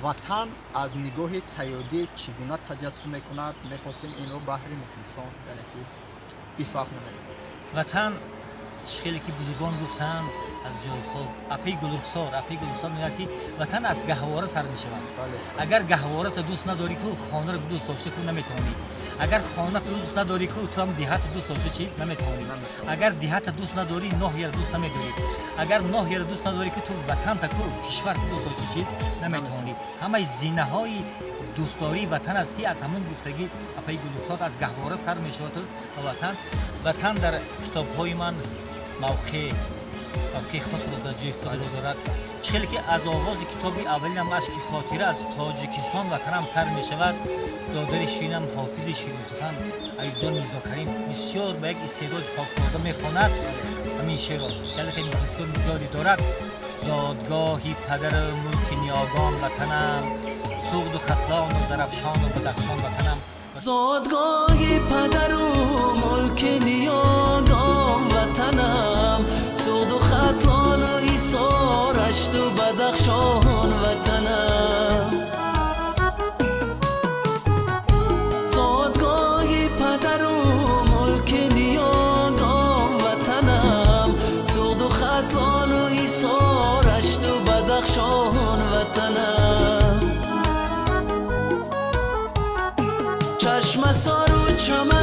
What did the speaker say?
Ватан аз нигоҳи Саёдӣ чӣ гуна таҷассум мекунад? Мехостем инро баҳри мухлисон, яъне ки, бифаҳмонем. Ватан, хеле ки бузургон гуфтанд, аз ҷои хоб, апаи Гулрухсор мегӯяд, ки ватан аз гаҳвора сар мешавад. Агар гаҳвората дӯст надорӣ ку, хонаро дӯст дошта ку наметавонӣ. Агар хонато дӯст надорӣ ку, ту ҳам деҳатро дӯст дошта чиз наметавонӣ. Агар деҳата дӯст надорӣ, ноҳияро дӯст намедорӣ. Агар ноҳияро дӯст надорӣ ку, ту ватанта ку, кишварто дӯст дошта чиз наметавонӣ. Ҳамаи зинаҳои дӯстдории ватан аст, ки аз ҳамон гуфтагӣ апаи Гулрухсор, аз гаҳвора сар мешаваду ба ватан. Ватан дар китобҳои ман мавқеи хосро дар ҷои худро дорад. Чӣ хеле ки аз оғози китоби аввалинам, «Ашки хотира», аз Тоҷикистон ватанам сар мешавад, додари ширинам, ҳофизи ширинсухан Аюбҷон Мирзокарим бисёр ба як истеъдоди фавқулода мехонад ҳамин шеърро. Ялаке мухлисон зиёде дорад. Зодгоҳи падару мулки ниёгон ватанам, Суғду Хатлону Зарафшону Бадахшон ватанам. Зодгоҳи падару мулки ниёгон ватанам, Суғду Хатлону Ҳисор, Рашту Бадахшон ватанам. Зодгоҳи падару мулки ниёгон ватанам, Суғду Хатлону Ҳисор, Рашту Бадахшон ватанам. Чашмасору чаман.